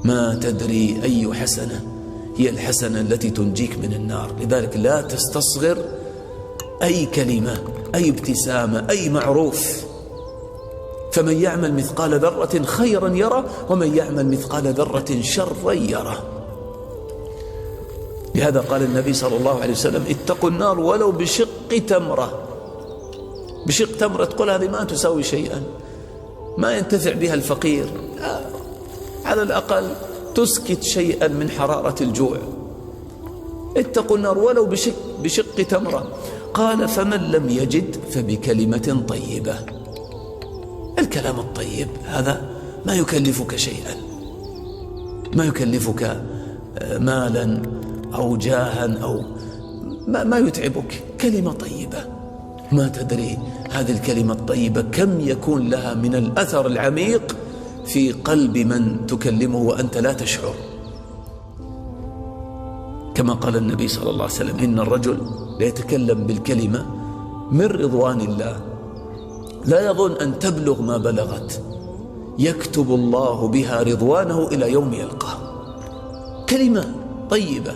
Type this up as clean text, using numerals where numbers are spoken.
ما تدري أي حسنة هي الحسنة التي تنجيك من النار. لذلك لا تستصغر أي كلمة، أي ابتسامة، أي معروف. فمن يعمل مثقال ذرة خيرا يره، ومن يعمل مثقال ذرة شرا يره. لهذا قال النبي صلى الله عليه وسلم: اتقوا النار ولو بشق تمرة. بشق تمرة، تقول هذه ما تساوي شيئا، ما ينتفع بها الفقير، لا، على الأقل تسكت شيئا من حرارة الجوع. اتقوا النار ولو بشق تمرة. قال: فمن لم يجد فبكلمة طيبة. الكلام الطيب هذا ما يكلفك شيئا، ما يكلفك مالا أو جاها أو ما يتعبك، كلمة طيبة. ما تدري هذه الكلمة الطيبة كم يكون لها من الأثر العميق في قلب من تكلمه وأنت لا تشعر. كما قال النبي صلى الله عليه وسلم: إن الرجل ليتكلم بالكلمة من رضوان الله لا يظن أن تبلغ ما بلغت، يكتب الله بها رضوانه إلى يوم يلقاه. كلمة طيبة.